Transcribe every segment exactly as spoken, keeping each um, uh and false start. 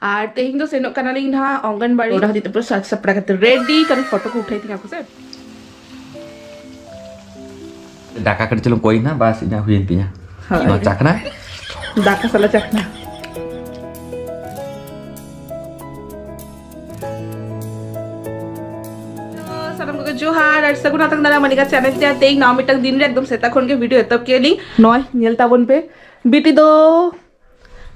ᱟᱨ ᱛᱮᱦᱮᱧ ᱫᱚ ᱥᱮᱱᱚᱜ ᱠᱟᱱᱟᱞᱤᱧ ᱱᱟᱦᱟᱜ ᱚᱝᱜᱚᱱᱵᱟᱲᱤ᱾ ᱚᱱᱟ ᱦᱚᱛᱮᱡ ᱛᱮ ᱯᱩᱨᱟᱹ ᱥᱟᱡᱽ ᱥᱟᱯᱲᱟᱣ ᱠᱟᱛᱮ ᱨᱮᱰᱤ, ᱠᱟᱨᱚᱱ ᱯᱷᱳᱴᱳ ᱠᱚ ᱩᱴᱷᱟᱹᱭ ᱛᱤᱧᱟ ᱠᱚ ᱥᱮ᱾ ᱫᱟᱠᱟ ᱠᱟᱹᱴᱤᱡ ᱪᱩᱞᱩᱝ ᱠᱚᱭ ᱱᱟ, ᱵᱟᱥ ᱤᱧᱟᱹᱜ ᱦᱩᱭᱮᱱ ᱛᱤᱧᱟ᱾ ᱦᱳᱭ᱾ ᱱᱚᱣᱟ ᱪᱟᱠᱷᱱᱟ᱾ ᱫᱟᱠᱟ ᱥᱟᱞᱟᱜ ᱪᱟᱠᱷᱱᱟ᱾ ᱥᱟᱱᱟᱢ ᱠᱚᱜᱮ ᱡᱚᱦᱟᱨ ᱟᱨ ᱥᱟᱹᱜᱩᱱ ᱟᱛᱟᱝ ᱫᱟᱨᱟᱢ ᱢᱟᱹᱱᱤᱠᱟ ᱪᱮᱱᱮᱞ ᱛᱮ᱾ ᱛᱮᱦᱮᱧ ᱱᱟᱣᱟ ᱢᱤᱫᱴᱟᱝ ᱫᱤᱱ ᱨᱮ ᱮᱠᱫᱚᱢ ᱥᱮᱛᱟᱜ ᱠᱷᱚᱱ ᱜᱮ ᱵᱷᱤᱰᱤᱭᱳ ᱮᱛᱚᱦᱚᱵ ᱠᱮᱫ ᱞᱤᱧ᱾ ᱱᱚᱜᱼᱚᱭ ᱧᱮᱞ ᱛᱟᱵᱚᱱ ᱯᱮ, ᱵᱤᱴᱤ ᱫᱚ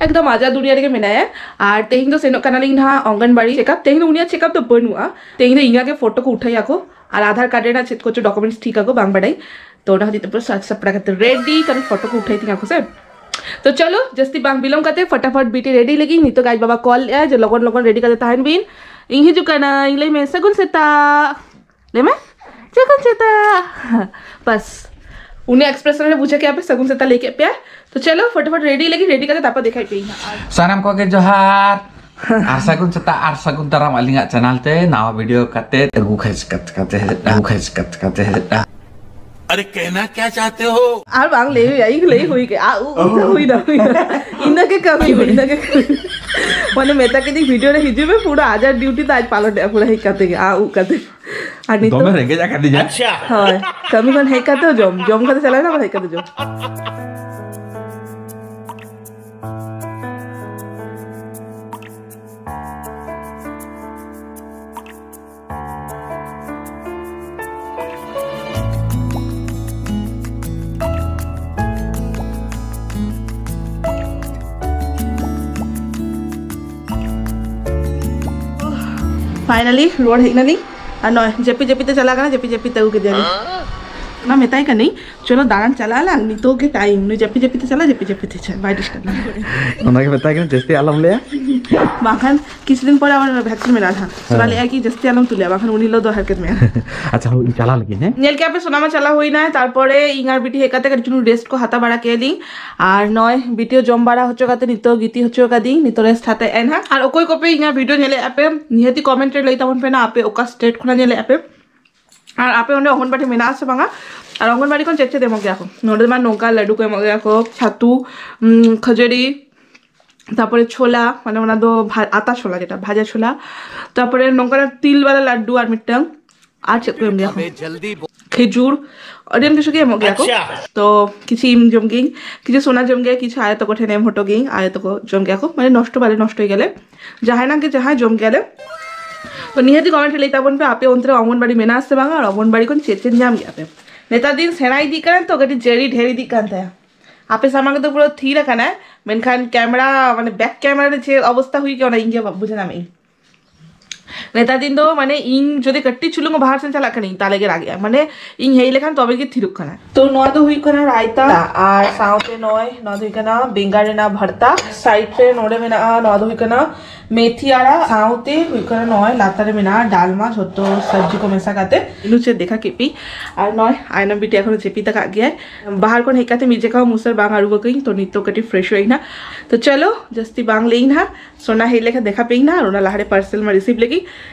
ᱮᱠᱫᱚᱢ ᱟᱡᱟᱜ ᱫᱩᱱᱤᱭᱟᱹ ᱨᱮᱜᱮ ᱢᱮᱱᱟᱭᱟ᱾ ᱟᱨ ᱛᱮᱦᱮᱧ ᱫᱚ ᱥᱮᱱᱚᱜ ᱠᱟᱱᱟᱞᱤᱧ ᱱᱟᱦᱟᱜ ᱚᱝᱜᱚᱱᱵᱟᱲᱤ ᱪᱮᱠᱟᱯ᱾ ᱛᱮᱦᱮᱧ ᱫᱚ ᱩᱱᱤᱭᱟᱜ ᱪᱮᱠᱟᱯ ᱫᱚ ᱵᱟᱹᱱᱩᱜᱼᱟ, ᱛᱮᱦᱮᱧ ᱫᱚ ᱤᱧᱟᱹᱜ ᱜᱮ ᱯᱷᱳᱴᱳ ᱠᱚ ᱩᱴᱷᱟᱹᱭᱟᱠᱚ ᱟᱨ ᱟᱫᱷᱟᱨ ᱠᱟᱨᱰ ᱨᱮᱱᱟᱜ ᱪᱮᱫ ᱠᱚᱪᱚ ᱰᱚᱠᱩᱢᱮᱱᱴᱥ ᱴᱷᱤᱠ ᱟᱠᱚ ᱵᱟᱝ ᱵᱟᱰᱟᱭ᱾ ᱛᱚ ᱚᱱᱟ ᱦᱚᱛᱮᱡ ᱛᱮ ᱯᱩᱨᱟᱹ ᱥᱟᱡᱽ ᱥᱟᱯᱲᱟᱣ ᱠᱟᱛᱮ ᱨᱮᱰᱤ, ᱠᱟᱨᱚᱱ ᱯᱷᱳᱴᱳ ᱠᱚ ᱩᱴᱷᱟᱹᱭ ᱛᱤᱧᱟ ᱠᱚ ᱥᱮ᱾ ᱛᱚ ᱪᱚᱞᱚ, ᱡᱟᱹᱥᱛᱤ ᱵᱟᱝ ᱵᱤᱞᱚᱢ ᱠᱟᱛᱮ ᱯᱷᱟᱴᱟᱯᱷᱟᱴ ᱵᱤᱴᱤ ᱨᱮᱰᱤ ᱞᱟᱹᱜᱤᱫ᱾ ᱱᱤᱛᱚᱜ ᱟᱡ ᱵᱟᱵᱟ ᱠᱚᱞ ᱮᱜᱼᱟ ᱡᱮ ᱞᱚᱜᱚᱱ ᱞᱚᱜᱚᱱ ᱨᱮᱰᱤ ᱠᱟᱛᱮ ᱛᱟᱦᱮᱱ ᱵᱤᱱ, ᱤᱧ ᱦᱤᱡᱩᱜ ᱠᱟᱱᱟᱧ᱾ ᱞᱟᱹᱭ ᱢᱮ ᱥᱟᱹᱜᱩᱱ ᱥᱮᱛᱟᱜ᱾ ᱞᱟᱹᱭ ᱢᱮ ᱥᱟᱹᱜᱩᱱ ᱥᱮᱛᱟᱜ᱾ ᱵᱟᱥ, ᱩᱱᱤ ᱮᱠᱥᱯᱨᱮᱥᱚᱱ ᱨᱮ ᱵᱩᱡᱷᱟᱹᱣ ᱠᱮᱜᱼᱟ ᱯᱮ ᱥᱟᱹᱜᱩᱱ ᱥᱮᱛᱟᱜ ᱞᱟᱹᱭ ᱠᱮᱫ ᱯᱮᱭᱟ᱾ ᱛᱚ ᱪᱚᱞᱚ ᱯᱷᱚᱴᱟᱯᱷᱚᱴ ᱨᱮᱰᱤ ᱞᱟᱹᱜᱤᱫ, ᱨᱮᱰᱤ ᱠᱟᱛᱮ ᱛᱟᱨᱯᱚᱨ ᱫᱮᱠᱷᱟᱭ ᱯᱮ ᱤᱧ ᱦᱟᱸᱜ᱾ ᱥᱟᱱᱟᱢ ᱠᱚᱜᱮ ᱡᱚᱦᱟᱨ᱾ ᱟᱨ ᱥᱟᱹᱜᱩᱱ ᱥᱮᱛᱟᱜ, ᱟᱨ ᱥᱟᱹᱜᱩᱱ ᱫᱟᱨᱟᱢ ᱟᱹᱞᱤᱧᱟᱜ ᱪᱮᱱᱮᱞ ᱛᱮ ᱱᱟᱣᱟ ᱵᱷᱤᱰᱤᱭᱳ ᱠᱟᱛᱮ ᱟᱹᱜᱩ ᱠᱷᱟᱡ ᱠᱟᱛ ᱠᱟᱛᱮ ᱟᱹᱜᱩ ᱠᱷᱟᱡ ᱠᱟᱛ ᱠᱟᱛᱮ᱾ अरे कहना क्या चाहते हो? ᱟᱨ ᱵᱟᱝ ᱞᱟᱹᱭ ᱦᱩᱭᱩᱜᱼᱟ, ᱤᱧ ᱞᱟᱹᱭ ᱦᱩᱭ ᱠᱮᱫ᱾ ᱟ ᱩ ᱩ ᱦᱩᱭ ᱫᱟ, ᱦᱩᱭ ᱫᱟ᱾ ᱤᱱᱟᱹ ᱜᱮ ᱠᱟᱹᱢᱤ ᱢᱮ, ᱤᱱᱟᱹ ᱜᱮ ᱠᱟᱹᱢᱤ᱾ ᱢᱟᱱᱮ ᱢᱮᱛᱟ ᱠᱤᱫᱤᱧ ᱵᱷᱤᱰᱤᱭᱳ ᱨᱮ ᱦᱤᱡᱩᱜ ᱢᱮ, ᱯᱩᱨᱟᱹ ᱟᱡᱟᱨ ᱰᱤᱭᱩᱴᱤ ᱫᱚ ᱟᱡ ᱯᱟᱞᱚᱱᱮᱜᱼᱟ, ᱯᱩᱨᱟᱹ ᱦᱮᱡ ᱠᱟᱛᱮ ᱜᱮ ᱟ ᱩ ᱠᱟᱛᱮ᱾ ᱟᱨ ᱱᱤᱛᱚᱜ ᱫᱚᱢᱮ ᱨᱮᱸᱜᱮᱡ ᱟᱠᱟᱫᱤᱧᱟ᱾ ᱟᱪᱪᱷᱟ᱾ ᱦᱳᱭ, ᱠᱟᱹᱢᱤ ᱠᱷᱚᱱ ᱦᱮᱡ ᱠᱟᱛᱮ ᱡᱚᱢ, ᱡᱚᱢ ᱠᱟᱛᱮ ᱪᱟᱞᱟᱣ ᱮᱱᱟ, ᱟᱵᱟᱨ ᱦᱮᱡ ᱠᱟᱛᱮ ᱡᱚᱢ᱾ ᱯᱷᱟᱭᱱᱟᱞᱤ ᱨᱩᱣᱟᱹᱲ ᱦᱮᱡ ᱱᱟᱞᱤᱧ᱾ ᱟᱨ ᱱᱚᱜᱼᱚᱭ ᱡᱟᱹᱯᱤᱫ ᱡᱟᱹᱯᱤᱫ ᱛᱮ ᱪᱟᱞᱟᱜ ᱠᱟᱱᱟ, ᱡᱟᱹᱯᱤᱫ ᱡᱟᱹᱯᱤᱫ ᱛᱮ ᱟᱹᱜᱩ ᱠᱮᱫᱮᱭᱟᱞᱤᱧ᱾ ᱚᱱᱟ ᱢᱮᱛᱟᱭ ᱠᱟᱹᱱᱟᱹᱧ, "ᱪᱚᱞᱚ ᱫᱟᱬᱟᱱ ᱪᱟᱞᱟᱜ ᱟᱞᱟᱝ, ᱱᱤᱛᱚᱜ ᱜᱮ ᱴᱟᱭᱤᱢ, ᱱᱩᱭ ᱡᱟᱹᱯᱤᱫ ᱡᱟᱹᱯᱤᱫ ᱛᱮ ᱪᱟᱞᱟᱜ, ᱡᱟᱹᱯᱤᱫ ᱡᱟᱹᱯᱤᱫ ᱛᱮ ᱪᱟᱞᱟᱜ, ᱵᱟᱭ ᱰᱤᱥᱴᱟᱨᱵ ᱢᱮᱭᱟ?" ᱚᱱᱟᱜᱮ ᱢᱮᱛᱟᱭ ᱠᱟᱹᱱᱟᱹᱧ, ᱡᱟᱹᱥᱛᱤ ᱟᱞᱚᱢ ᱞᱟᱹᱭᱟ᱾ ᱵᱟᱝᱠᱷᱟᱱ ᱠᱤᱪᱷᱩ ᱫᱤᱱ ᱯᱚᱨᱮ ᱟᱵᱟᱨ ᱵᱷᱮᱠᱥᱤᱱ ᱢᱮᱱᱟᱜᱼᱟ ᱦᱟᱸᱜ᱾ ᱥᱚᱱᱟ ᱦᱮᱸ᱾ ᱞᱟᱹᱭᱟ ᱠᱤ ᱡᱟᱹᱥᱛᱤ ᱟᱞᱚᱢ ᱛᱩᱞᱮᱭᱟ, ᱵᱟᱝᱠᱷᱟᱱ ᱩᱱ ᱦᱤᱞᱳᱜ ᱫᱚ ᱦᱟᱨᱠᱮᱛ ᱢᱮᱭᱟ᱾ ᱟᱪᱪᱷᱟ, ᱦᱳᱭ, ᱤᱧ ᱪᱟᱞᱟᱣ ᱞᱮᱜᱤᱧ, ᱦᱮᱸ? ᱧᱮᱞ ᱠᱮᱜᱼᱟ ᱯᱮ, ᱥᱚᱱᱟᱢᱟ ᱪᱟᱞᱟᱣ ᱦᱩᱭᱱᱟ, ᱛᱟᱨᱯᱚᱨᱮ ᱤᱧ ᱟᱨ ᱵᱤᱴᱤ ᱦᱮᱡ ᱠᱟᱛᱮ ᱠᱟᱹᱴᱤᱡ ᱪᱩᱞᱩᱝ ᱨᱮᱥᱴ ᱠᱚ ᱦᱟᱛᱟᱣ ᱵᱟᱲᱟ ᱠᱮᱫ ᱞᱤᱧ᱾ ᱟᱨ ᱱᱚᱜᱼᱚᱭ ᱵᱤᱴᱤ ᱦᱚᱸ ᱡᱚᱢ ᱵᱟᱲᱟ ᱦᱚᱪᱚ ᱠᱟᱛᱮ ᱱᱤᱛᱚᱜ ᱜᱤᱛᱤᱡ ᱦᱚᱪᱚ ᱠᱟᱫᱤᱧ, ᱱᱤᱛᱚᱜ ᱨᱮᱥᱴ ᱦᱟᱛᱟᱣ ᱮᱫ ᱟᱭ ᱱᱟᱦᱟᱜ᱾ ᱟᱨ ᱚᱠᱚᱭ ᱠᱚᱯᱮ ᱤᱧᱟᱹᱜ ᱵᱷᱤᱰᱤᱭᱳ ᱧᱮᱞᱮᱫᱼᱟ ᱯᱮ, ᱱᱤᱦᱟᱹᱛᱤ ᱠᱚᱢᱮᱱᱴ ᱨᱮ ᱞᱟᱹᱭ ᱛᱟᱵᱚᱱ ᱯᱮ ᱱᱟ, ᱟᱯᱮ ᱚᱠᱟ ᱥᱴᱮᱴ ᱠᱷᱚᱱᱟᱜ ᱧᱮᱞᱮᱫᱼᱟ ᱯᱮ᱾ ᱟᱨ ᱟᱯᱮ ᱚᱸᱰᱮ ᱚᱝᱜᱚᱱᱵᱟᱲᱤ ᱢᱮᱱᱟᱜᱼᱟ ᱥᱮ ᱵᱟᱝᱟ? ᱟᱨ ᱚᱝᱜᱚᱱᱵᱟᱲᱤ ᱠᱷᱚᱱ ᱪᱮᱫ ᱪᱮᱫ ᱮᱢᱚᱜ ᱜᱮᱭᱟ ᱠᱚ? ᱱᱚᱰᱮ ᱢᱟ ᱱᱚᱝᱠᱟ ᱞᱟᱹᱰᱩ ᱠᱚ ᱮᱢᱚᱜ ᱜᱮᱭᱟ ᱠᱚ, ᱪᱷᱟᱛᱩ, ᱩᱸ, ᱠᱷᱟᱹᱡᱟᱹᱲᱤ, ᱛᱟᱯᱚᱨᱮ ᱪᱷᱳᱞᱟ, ᱢᱟᱱᱮ ᱚᱱᱟ ᱫᱚ ᱵᱷᱟ- ᱟᱛᱟ ᱪᱷᱳᱞᱟ, ᱡᱮᱴᱟ ᱵᱷᱟᱡᱟ ᱪᱷᱳᱞᱟ᱾ ᱛᱟᱯᱚᱨᱮ ᱱᱚᱝᱠᱟᱱᱟᱜ ᱛᱤᱞ ᱵᱟᱞᱟ ᱞᱟᱰᱰᱩ, ᱟᱨ ᱢᱤᱫᱴᱟᱝ, ᱟᱨ ᱪᱮᱫ ᱠᱚ ᱮᱢ ᱜᱮᱭᱟ ᱠᱚ? ᱠᱷᱮᱡᱩᱨ, ᱟᱹᱰᱤ ᱟᱢ ᱠᱤᱪᱷᱩ ᱜᱮ ᱮᱢᱚᱜ ᱜᱮᱭᱟ ᱠᱚ᱾ ᱛᱚ ᱠᱤᱪᱷᱩ ᱤᱧ ᱡᱚᱢ ᱜᱤᱭᱟᱹᱧ, ᱠᱤᱪᱷᱩ ᱥᱳᱱᱟ ᱡᱚᱢ ᱜᱮᱭᱟ, ᱠᱤᱪᱷᱩ ᱟᱭᱳ ᱛᱟᱠᱚ ᱴᱷᱮᱱ ᱮᱢ ᱦᱚᱴᱚ ᱜᱤᱭᱟᱹᱧ, ᱟᱭᱳ ᱛᱟᱠᱚ ᱡᱚᱢ ᱜᱮᱭᱟ ᱠᱚ, ᱢᱟᱱᱮ ᱱᱚᱥᱴᱚ ᱵᱟᱞᱮ ᱱᱚᱥᱴᱚᱭ ᱜᱮᱭᱟᱞᱮ, ᱡᱟᱦᱟᱸᱭ ᱱᱟᱜ ᱜᱮ ᱡᱟᱦᱟᱸᱭ ᱡᱚᱢ ᱜᱮᱭᱟᱞᱮ᱾ ᱛᱚ ᱱᱤᱦᱟᱹᱛ ᱜᱮ ᱠᱚᱢᱮᱱᱴ ᱨᱮ ᱞᱟᱹᱭ ᱛᱟᱵᱚᱱ ᱯᱮ, ᱟᱯᱮ ᱚᱱᱛᱮ ᱨᱮ ᱚᱝᱜᱚᱱᱵᱟᱲᱤ ᱢᱮᱱᱟᱜᱼᱟ ᱥᱮ ᱵᱟᱝᱟ, ᱟᱨ ᱚᱝᱜᱚᱱᱵᱟᱲᱤ ᱠᱷᱚᱱ ᱪᱮᱫ ᱪᱮᱫ ᱧᱟᱢ ᱜᱮᱭᱟ ᱯᱮ? ᱱᱮᱛᱟᱨ ᱫᱤᱱ ᱥᱮᱬᱟ ᱤᱫᱤᱜ ᱠᱟᱱᱟ ᱛᱚ, ᱠᱟᱹᱴᱤᱡ ᱡᱟᱹᱲᱤ ᱰᱷᱮᱨ ᱤᱫᱤᱜ ᱠᱟᱱ ᱛᱟᱭᱟ᱾ ᱟᱯᱮ ᱥᱟᱢᱟᱝ ᱨᱮᱫᱚ ᱯᱩᱨᱟᱹ ᱛᱷᱤᱨ ᱟᱠᱟᱱᱟᱭ, ᱢᱮᱱᱠᱷᱟᱱ ᱠᱮᱢᱮᱨᱟ, ᱢᱟᱱᱮ ᱵᱮᱠ ᱠᱮᱢᱮᱨᱟ ᱨᱮ ᱪᱮᱫ ᱚᱵᱚᱥᱛᱟ ᱦᱩᱭ ᱠᱟᱱᱟ, ᱤᱧ ᱜᱮ ᱵᱩᱡᱷᱟᱹᱣ ᱧᱟᱢᱮᱫ ᱤᱧ᱾ ᱱᱮᱛᱟᱨ ᱫᱤᱱ ᱫᱚ ᱢᱟᱱᱮ ᱤᱧ ᱡᱩᱫᱤ ᱠᱟᱹᱴᱤᱡ ᱪᱩᱞᱩᱝ ᱵᱟᱦᱟᱨ ᱥᱮᱱ ᱪᱟᱞᱟᱜ ᱠᱟᱹᱱᱟᱹᱧ, ᱛᱟᱦᱞᱮ ᱜᱮ ᱨᱟᱜᱮᱜᱼᱟ, ᱢᱟᱱᱮ ᱤᱧ ᱦᱮᱡ ᱞᱮᱠᱷᱟᱱ ᱛᱚᱵᱮ ᱜᱮ ᱛᱷᱤᱨᱚᱜ ᱠᱟᱱᱟ᱾ ᱛᱚ ᱱᱚᱣᱟ ᱫᱚ ᱦᱩᱭᱩᱜ ᱠᱟᱱᱟ ᱨᱟᱭᱛᱟ, ᱟᱨ ᱥᱟᱶᱛᱮ ᱱᱚᱜᱼᱚᱭ ᱱᱚᱣᱟ ᱫᱚ ᱦᱩᱭᱩᱜ ᱠᱟᱱᱟ ᱵᱮᱸᱜᱟᱲ ᱨᱮᱱᱟᱜ ᱵᱷᱟᱨᱛᱟ᱾ ᱥᱟᱭᱤᱰ ᱨᱮ ᱱᱚᱰᱮ ᱢᱮᱱᱟᱜᱼᱟ, ᱱᱚᱣᱟ ᱫᱚ ᱦᱩᱭᱩᱜ ᱠᱟᱱᱟ ᱢᱮᱛᱷᱤ ᱟᱲᱟᱜ, ᱥᱟᱶᱛᱮ ᱦᱩᱭᱩᱜ ᱠᱟᱱᱟ ᱱᱚᱜᱼᱚᱭ ᱞᱟᱛᱟᱨ ᱨᱮ ᱢᱮᱱᱟᱜᱼᱟ ᱰᱟᱞᱢᱟ, ᱡᱷᱚᱛᱚ ᱥᱚᱵᱽᱡᱤ ᱠᱚ ᱢᱮᱥᱟ ᱠᱟᱛᱮ᱾ ᱤᱱᱩ ᱪᱮᱫ ᱫᱮᱠᱷᱟ ᱠᱮᱫ ᱯᱮ᱾ ᱟᱨ ᱱᱚᱜᱼᱚᱭ ᱟᱭᱱᱚᱢ ᱵᱤᱴᱤ ᱮᱠᱷᱚᱱ ᱡᱟᱹᱯᱤᱫ ᱟᱠᱟᱫ ᱜᱮᱭᱟᱭ᱾ ᱵᱟᱦᱟᱨ ᱠᱷᱚᱱ ᱦᱮᱡ ᱠᱟᱛᱮ ᱢᱤᱫ ᱡᱮᱠᱷᱟ ᱢᱩᱥᱟᱹᱨ ᱵᱟᱝ ᱟᱹᱨᱩᱵ ᱟᱠᱟᱹᱧ, ᱛᱚ ᱱᱤᱛᱚᱜ ᱠᱟᱹᱴᱤᱡ ᱯᱷᱨᱮᱥ ᱦᱩᱭ ᱮᱱᱟ᱾ ᱛᱚ ᱪᱚᱞᱚ ᱡᱟᱹᱥᱛᱤ ᱵᱟᱝ ᱞᱟᱹᱭ ᱱᱟᱦᱟᱜ, ᱥᱳᱱᱟ ᱦᱮᱡ ᱞᱮᱠᱷᱟᱱ ᱫᱮᱠᱷᱟ ᱯᱮ ᱱᱟᱦᱟᱜ, ᱟᱨ ᱚᱱᱟ ᱞᱟᱦᱟᱨᱮ ᱯᱟᱨᱥᱮᱞ ᱢᱟ ᱨᱤᱥᱤᱵᱷ ᱞᱟᱹᱜᱤᱫ,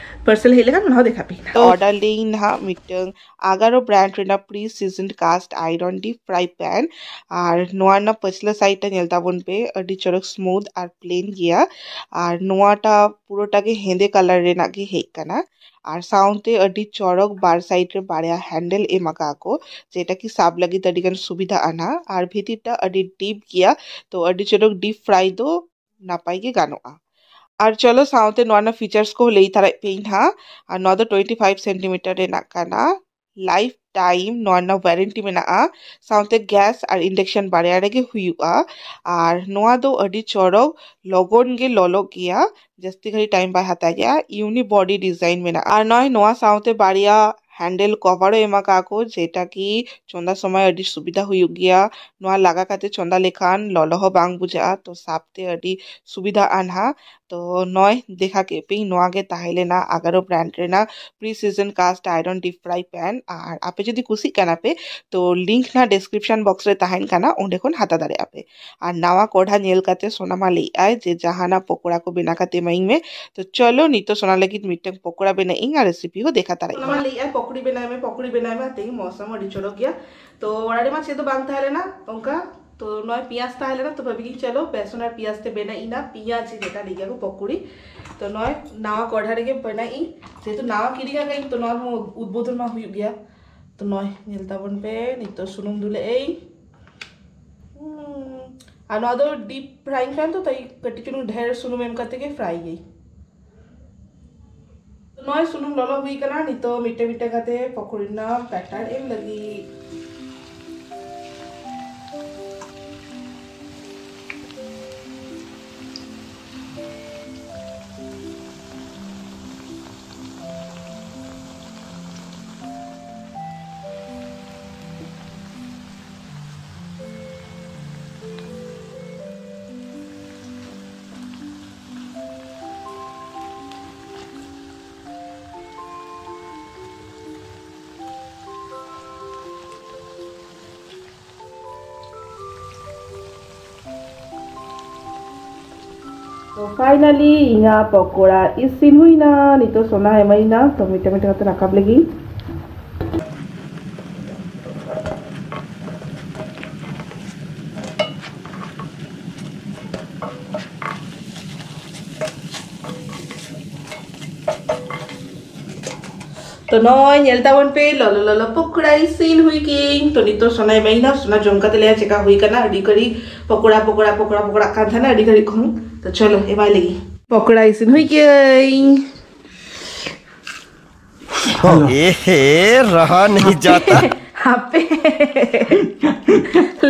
ᱯᱟᱨᱥᱮᱞ ᱦᱮᱡ ᱞᱮᱠᱷᱟᱱ ᱚᱱᱟ ᱦᱚᱸ ᱫᱮᱠᱷᱟ ᱯᱮ ᱱᱟᱦᱟᱜ᱾ ᱚᱰᱟᱨ ᱞᱮᱫᱟᱹᱧ ᱱᱟᱦᱟᱜ ᱢᱤᱫᱴᱟᱝ ᱟᱜᱟᱨᱳ ᱵᱨᱟᱱᱰ ᱨᱮᱱᱟᱜ pre seasoned cast iron deep fry pan, ᱟᱨ ᱱᱚᱣᱟ ᱨᱮᱱᱟᱜ ᱯᱟᱹᱪᱷᱞᱟᱹ ᱥᱟᱭᱤᱰ ᱴᱟ ᱧᱮᱞ ᱛᱟᱵᱚᱱ ᱯᱮ, ᱟᱹᱰᱤ ᱪᱚᱨᱚᱠ smooth ᱟᱨ plain ᱜᱮᱭᱟ᱾ ᱟᱨ ᱱᱚᱣᱟᱴᱟ ᱯᱩᱨᱟᱹᱴᱟ ᱜᱮ ᱦᱮᱸᱫᱮ ᱠᱟᱞᱟᱨ ᱨᱮᱱᱟᱜ ᱜᱮ ᱦᱮᱡ ᱠᱟᱱᱟ᱾ ᱟᱨ ᱥᱟᱶᱛᱮ ᱟᱹᱰᱤ ᱪᱚᱨᱚᱠ ᱵᱟᱨ ᱥᱟᱭᱤᱰ ᱨᱮ ᱵᱟᱨᱭᱟ ᱦᱮᱱᱰᱮᱞ ᱮᱢ ᱟᱠᱟᱫ ᱠᱚ, ᱡᱮᱴᱟ ᱠᱤ ᱥᱟᱵ ᱞᱟᱹᱜᱤᱫ ᱟᱹᱰᱤ ᱜᱟᱱ ᱥᱩᱵᱤᱫᱷᱟ ᱟᱱᱟ᱾ ᱟᱨ ᱵᱷᱤᱛᱤᱨ ᱴᱟ ᱟᱹᱰᱤ ᱰᱤᱯ ᱜᱮᱭᱟ, ᱛᱚ ᱟᱹᱰᱤ ᱪᱚᱨᱚᱠ ᱰᱤᱯ ᱯᱷᱨᱟᱭ ᱫᱚ ᱱᱟᱯᱟᱭ ᱜᱮ ᱜᱟᱱᱚᱜᱼᱟ᱾ ᱟᱨ ᱪᱚᱞᱚ ᱥᱟᱶᱛᱮ ᱱᱚᱣᱟ ᱨᱮᱱᱟᱜ ᱯᱷᱤᱪᱟᱨᱥ ᱠᱚ ᱞᱟᱹᱭ ᱛᱟᱨᱟᱭᱮᱫ ᱯᱮᱭᱟᱹᱧ ᱦᱟᱸᱜ᱾ ᱟᱨ ᱱᱚᱣᱟ ᱫᱚ ᱴᱩᱭᱮᱱᱴᱤ ᱯᱷᱟᱭᱤᱵᱷ ᱥᱮᱱᱴᱤᱢᱤᱴᱟᱨ ᱨᱮᱱᱟᱜ ᱠᱟᱱᱟ, ᱞᱟᱭᱤᱯᱷ ᱴᱟᱭᱤᱢ ᱱᱚᱣᱟ ᱨᱮᱱᱟᱜ ᱣᱟᱨᱮᱱᱴᱤ ᱢᱮᱱᱟᱜᱼᱟ, ᱥᱟᱶᱛᱮ ᱜᱮᱥ ᱟᱨ ᱤᱱᱰᱟᱠᱥᱚᱱ ᱵᱟᱨᱭᱟ ᱨᱮᱜᱮ ᱦᱩᱭᱩᱜᱼᱟ᱾ ᱟᱨ ᱱᱚᱣᱟ ᱫᱚ ᱟᱹᱰᱤ ᱪᱚᱨᱚᱠ, ᱞᱚᱜᱚᱱ ᱜᱮ ᱞᱚᱞᱚᱜ ᱜᱮᱭᱟ, ᱡᱟᱹᱥᱛᱤ ᱜᱷᱟᱹᱲᱤᱡ ᱴᱟᱭᱤᱢ ᱵᱟᱭ ᱦᱟᱛᱟᱣ ᱜᱮᱭᱟ᱾ ᱤᱭᱩᱱᱤᱠ ᱵᱚᱰᱤ ᱰᱤᱡᱟᱭᱤᱱ ᱢᱮᱱᱟᱜᱼᱟ᱾ ᱟᱨ ᱱᱚᱜᱼᱚᱭ ᱱᱚᱣᱟ ᱥᱟᱶᱛᱮ ᱵᱟᱨᱭᱟ ᱦᱮᱱᱰᱮᱞ ᱠᱚᱵᱷᱟᱨ ᱦᱚᱸ ᱮᱢ ᱟᱠᱟᱫ ᱠᱚ, ᱡᱮᱴᱟ ᱠᱤ ᱪᱚᱸᱫᱟ ᱥᱚᱢᱚᱭ ᱟᱹᱰᱤ ᱥᱩᱵᱤᱫᱷᱟ ᱦᱩᱭᱩᱜ ᱜᱮᱭᱟ᱾ ᱱᱚᱣᱟ ᱞᱟᱜᱟ ᱠᱟᱛᱮ ᱪᱚᱸᱫᱟ ᱞᱮᱠᱷᱟᱱ ᱞᱚᱞᱚ ᱦᱚᱸ ᱵᱟᱝ ᱵᱩᱡᱷᱟᱹᱜᱼᱟ, ᱛᱚ ᱥᱟᱵᱛᱮ ᱟᱹᱰᱤ ᱥᱩᱵᱤᱫᱷᱟ ᱟᱱᱦᱟ᱾ ᱛᱚ ᱱᱚᱜᱼᱚᱭ ᱫᱮᱠᱷᱟ ᱠᱮᱫ ᱯᱮ, ᱱᱚᱣᱟ ᱜᱮ ᱛᱟᱦᱮᱸ ᱞᱮᱱᱟ ᱟᱜᱟᱨᱳ ᱵᱨᱟᱱᱰ ᱨᱮᱱᱟᱜ pre season cast iron deep fry pan᱾ ᱟᱨ ᱟᱯᱮ ᱡᱩᱫᱤ ᱠᱩᱥᱤᱜ ᱠᱟᱱᱟ ᱯᱮ, ᱛᱚ ᱞᱤᱝᱠ ᱱᱟ ᱰᱤᱥᱠᱨᱤᱯᱥᱚᱱ ᱵᱚᱠᱥ ᱨᱮ ᱛᱟᱦᱮᱱ ᱠᱟᱱᱟ, ᱚᱸᱰᱮ ᱠᱷᱚᱱ ᱦᱟᱛᱟᱣ ᱫᱟᱲᱮᱭᱟᱜᱼᱟ ᱯᱮ᱾ ᱟᱨ ᱱᱟᱣᱟ ᱠᱚᱲᱦᱟ ᱧᱮᱞ ᱠᱟᱛᱮ ᱥᱳᱱᱟᱢᱟ ᱞᱟᱹᱭᱮᱫ ᱟᱭ ᱡᱮ ᱡᱟᱦᱟᱱᱟᱜ ᱯᱚᱠᱚᱲᱟ ᱠᱚ ᱵᱮᱱᱟᱣ ᱠᱟᱛᱮ ᱮᱢᱟᱹᱧ ᱢᱮ᱾ ᱛᱚ ᱪᱚᱞᱚ ᱱᱤᱛᱚᱜ ᱥᱳᱱᱟ ᱞᱟᱹᱜᱤᱫ ᱢᱤᱫᱴᱟᱝ ᱯᱚᱠᱚᱲᱟ ᱵᱮᱱᱟᱣ ᱤᱧ ᱟᱨ ᱨᱮᱥᱤᱯᱤ ᱦᱚᱸ ᱫᱮᱠᱷᱟ ᱛᱟᱨᱟᱭ ᱤᱧ᱾ ᱥᱳᱱᱟᱢᱟ ᱞᱟᱹᱭᱮᱫ ᱟᱭ ᱯᱚᱠᱚᱲᱤ ᱵᱮᱱᱟᱣ ᱢᱮ, ᱯᱚᱠᱚᱲᱤ ᱵᱮᱱᱟᱣ ᱢᱮ, ᱛᱮᱦᱮᱧ ᱢᱚᱣᱥᱚᱢ ᱟᱹᱰᱤ ᱪᱚᱨᱚᱠ ᱜᱮᱭᱟ᱾ ᱛᱚ ᱚᱲᱟᱜ ᱨᱮᱢᱟ ᱪᱮᱫ ᱫᱚ ᱵᱟᱝ ᱛᱟᱦᱮᱸ ᱞᱮᱱᱟ, ᱚᱱᱠᱟ ᱛᱚ ᱱᱚᱜᱼᱚᱭ ᱯᱮᱸᱭᱟᱡᱽ ᱛᱟᱦᱮᱸ ᱞᱮᱱᱟ, ᱛᱚ ᱵᱷᱟᱵᱤ ᱜᱤᱧ ᱪᱚᱞᱚ ᱵᱮᱥᱚᱱ ᱟᱨ ᱯᱮᱸᱭᱟᱡᱽ ᱛᱮ ᱵᱮᱱᱟᱜ ᱤᱧ ᱱᱟ ᱯᱮᱸᱭᱟᱡᱽ ᱡᱮᱴᱟ ᱞᱟᱹᱭ ᱜᱮᱭᱟ ᱠᱚ ᱯᱚᱠᱚᱲᱤ᱾ ᱛᱚ ᱱᱚᱜᱼᱚᱭ ᱱᱟᱣᱟ ᱠᱚᱲᱦᱟ ᱨᱮᱜᱮ ᱵᱮᱱᱟᱜ ᱤᱧ, ᱡᱮᱦᱮᱛᱩ ᱱᱟᱣᱟ ᱠᱤᱨᱤᱧ ᱟᱠᱟᱫ ᱤᱧ, ᱛᱚ ᱱᱚᱣᱟ ᱦᱚᱸ ᱩᱫᱵᱳᱫᱚᱱ ᱢᱟ ᱦᱩᱭᱩᱜ ᱜᱮᱭᱟ᱾ ᱛᱚ ᱱᱚᱜᱼᱚᱭ ᱧᱮᱞ ᱛᱟᱵᱚᱱ ᱯᱮ, ᱱᱤᱛᱚᱜ ᱥᱩᱱᱩᱢ ᱫᱩᱞᱮᱜ ᱟᱹᱧ᱾ ᱦᱩᱸ, ᱟᱨ ᱱᱚᱣᱟ ᱫᱚ deep frying pan ᱛᱚ, ᱛᱟᱭ ᱠᱟᱹᱴᱤᱡ ᱪᱩᱞᱩᱝ ᱰᱷᱮᱨ ᱥᱩᱱᱩᱢ ᱮᱢ ᱠᱟᱛᱮ ᱜᱮ fry ᱜᱮᱭ᱾ ᱱᱚᱜᱼᱚᱭ ᱥᱩᱱᱩᱢ ᱞᱚᱞᱚ ᱦᱩᱭ ᱠᱟᱱᱟ, ᱱᱤᱛᱚᱜ ᱢᱤᱫᱴᱮᱱ ᱢᱤᱫᱴᱮᱱ ᱠᱟᱛᱮ ᱯᱚᱠᱚᱲᱤ ᱨᱮᱱᱟᱜ batter ᱮᱢ ᱞᱟᱹᱜᱤᱫ᱾ ᱛᱚ finally ᱤᱧᱟᱹᱜ ᱯᱚᱠᱚᱲᱟ ᱤᱥᱤᱱ ᱦᱩᱭᱱᱟ᱾ ᱱᱤᱛᱚᱜ ᱥᱚᱱᱟ ᱮᱢᱟᱭᱤᱱᱟ, ᱛᱚ ᱢᱤᱫᱴᱮᱱ ᱢᱤᱫᱴᱮᱱ ᱠᱟᱛᱮ ᱨᱟᱠᱟᱵ ᱞᱟᱹᱜᱤᱫ᱾ ᱛᱚ ᱱᱚᱜᱼᱚᱭ ᱧᱮᱞ ᱛᱟᱵᱚᱱ ᱯᱮ, ᱞᱚᱞᱚ ᱞᱚᱞᱚ ᱯᱚᱠᱚᱲᱟ ᱤᱥᱤᱱ ᱦᱩᱭ ᱠᱤᱧ᱾ ᱛᱚ ᱱᱤᱛᱚᱜ ᱥᱚᱱᱟᱭ ᱮᱢᱟᱭᱤᱱᱟ, ᱥᱚᱱᱟ ᱡᱚᱢ ᱠᱟᱛᱮ ᱞᱟᱹᱭᱟ ᱪᱮᱠᱟ ᱦᱩᱭ ᱠᱟᱱᱟ᱾ ᱟᱹᱰᱤ ᱜᱷᱟᱹᱲᱤᱡ ᱯᱚᱠᱚᱲᱟ ᱯᱚᱠᱚᱲᱟ ᱯᱚᱠᱚᱲᱟ ᱯᱚᱠᱚᱲᱟ ᱠᱟᱱ ᱛᱟᱦᱮᱱᱟ ᱟᱹᱰᱤ ᱜᱷᱟᱹᱲᱤᱡ ᱠᱷᱚᱱ᱾ ᱛᱚ ᱪᱚᱞᱚ ᱮᱢᱟᱭ ᱞᱟᱹᱜᱤᱫ᱾ ᱯᱚᱠᱚᱲᱟ ᱤᱥᱤᱱ ᱦᱩᱭ ᱠᱤᱧ᱾ ᱮ ᱦᱮ, ᱨᱟᱦᱟ ᱱᱟᱦᱤ ᱡᱟᱛᱟ᱾ ᱦᱟᱯᱮ᱾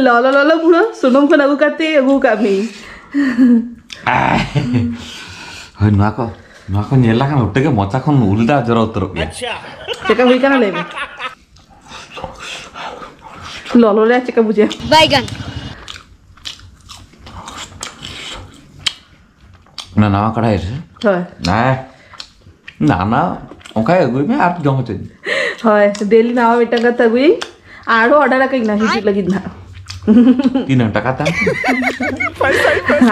ᱞᱚᱞᱚ ᱞᱚᱞᱚ ᱯᱩᱨᱟᱹ ᱥᱩᱱᱩᱢ ᱠᱷᱚᱱ ᱟᱹᱜᱩ ᱠᱟᱛᱮ ᱟᱹᱜᱩ ᱠᱟᱜ ᱢᱤᱧ᱾ ᱦᱳᱭ, ᱱᱚᱣᱟ ᱠᱚ, ᱱᱚᱣᱟ ᱠᱚ ᱧᱮᱞ ᱞᱮᱠᱷᱟᱱ ᱦᱚᱴᱮ ᱜᱮ ᱢᱚᱪᱟ ᱠᱷᱚᱱ ᱩᱞ ᱫᱟᱜ ᱡᱚᱨᱚ ᱩᱛᱟᱹᱨᱚᱜ ᱜᱮᱭᱟ᱾ ᱪᱮᱠᱟ ᱦᱩᱭ ᱠᱟᱱᱟ ᱞᱟᱹᱭ ᱢᱮ? ᱞᱚᱞᱚ ᱨᱮ ᱪᱮᱠᱟ ᱵᱩᱡᱷᱟᱹᱜᱼᱟ? ᱵᱟᱭᱜᱟᱱ᱾ ᱚᱱᱟ ᱱᱟᱣᱟ ᱠᱟᱲᱦᱟᱭ ᱨᱮ? ᱦᱳᱭ᱾ ᱦᱮᱸ᱾ ᱱᱟ, ᱱᱟ, ᱚᱱᱠᱟ ᱜᱮ ᱟᱹᱜᱩᱭ ᱢᱮ ᱟᱨ ᱡᱚᱢ ᱦᱚᱪᱚᱧ ᱢᱮ᱾ ᱦᱳᱭ, daily ᱱᱟᱣᱟ ᱢᱤᱫᱴᱟᱝ ᱠᱟᱛᱮ ᱟᱹᱜᱩᱭᱟᱹᱧ᱾ ᱟᱨᱦᱚᱸ order ᱟᱠᱟᱧ ᱱᱟ ᱦᱤᱡᱩᱜ ᱞᱟᱹᱜᱤᱫ ᱱᱟᱦᱟᱜ᱾ ᱛᱤᱱᱟᱹᱜ ᱴᱟᱠᱟ ᱛᱟᱢ?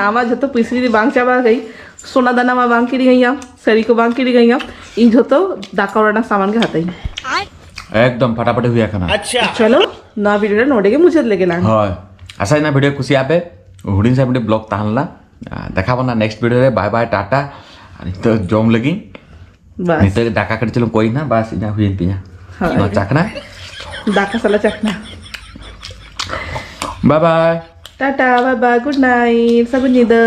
ᱟᱢᱟᱜ ᱡᱚᱛᱚ ᱯᱩᱭᱥᱟᱹ ᱡᱩᱫᱤ ᱵᱟᱝ ᱪᱟᱵᱟ ᱠᱟᱹᱧ, ᱥᱚᱱᱟ ᱫᱟᱱᱟ ᱢᱟ ᱵᱟᱝ ᱠᱤᱨᱤᱧ ᱟᱹᱧᱟᱢ, ᱥᱟᱹᱲᱤ ᱠᱚ ᱵᱟᱝ ᱠᱤᱨᱤᱧ ᱟᱹᱧᱟᱢ, ᱤᱧ ᱡᱷᱚᱛᱚ ᱫᱟᱠᱟ ᱚᱲᱟᱜ ᱨᱮᱱᱟᱜ ᱥᱟᱢᱟᱱ ᱜᱮ ᱦᱟᱛᱟᱣ ᱟᱹᱧ᱾ ᱮᱠᱫᱚᱢ ᱯᱷᱟᱴᱟᱯᱷᱟᱴᱤ ᱦᱩᱭ ᱟᱠᱟᱱᱟ᱾ ᱪᱚᱞᱚ, ᱱᱚᱣᱟ video ᱨᱮ ᱱᱚᱰᱮ ᱜᱮ ᱢᱩᱪᱟᱹᱫ ᱞᱮᱜᱮ ᱞᱟᱝ᱾ ᱦᱳᱭ᱾ ᱟᱥᱟᱭ ᱱᱟ ᱵᱷᱤᱰᱤᱭᱳ ᱠᱩᱥᱤᱭᱟᱜ ᱯᱮ᱾ ᱦᱩᱰᱤᱧ ᱥᱟ ᱵᱷᱤᱰᱤᱭᱳ ᱵᱞᱚᱜ ᱛᱟᱦᱮᱸ ᱞᱮᱱᱟ᱾ ᱟᱨ ᱫᱮᱠᱷᱟ ᱵᱚᱱᱟ ᱱᱮᱠᱥᱴ ᱵᱷᱤᱰᱤᱭᱳ ᱨᱮ᱾ ᱵᱟᱭ ᱵᱟᱭ, ᱴᱟᱴᱟ᱾ ᱟᱨ ᱱᱤᱛᱚᱜ ᱡᱚᱢ ᱞᱟᱹᱜᱤᱫ᱾ ᱵᱟᱥ᱾ ᱱᱤᱛᱚᱜ ᱫᱟᱠᱟ ᱠᱟᱹᱴᱤᱡ ᱪᱩᱞᱩᱝ ᱠᱚᱭ ᱱᱟ, ᱵᱟᱥ ᱤᱧᱟᱹᱜ ᱦᱩᱭᱮᱱ ᱛᱤᱧᱟ᱾ ᱦᱳᱭ᱾ ᱱᱚᱣᱟ ᱪᱟᱠᱷᱱᱟ᱾ ᱫᱟᱠᱟ ᱥᱟᱞᱟᱜ ᱪᱟᱠᱷᱱᱟ᱾ ᱵᱟᱭ ᱵᱟᱭ᱾ ᱴᱟᱴᱟ, ᱵᱟᱭ ᱵᱟᱭ, ᱜᱩᱰ ᱱᱟᱭᱤᱴ, ᱥᱟᱹᱜᱩᱱ ᱧᱤᱫᱟᱹ᱾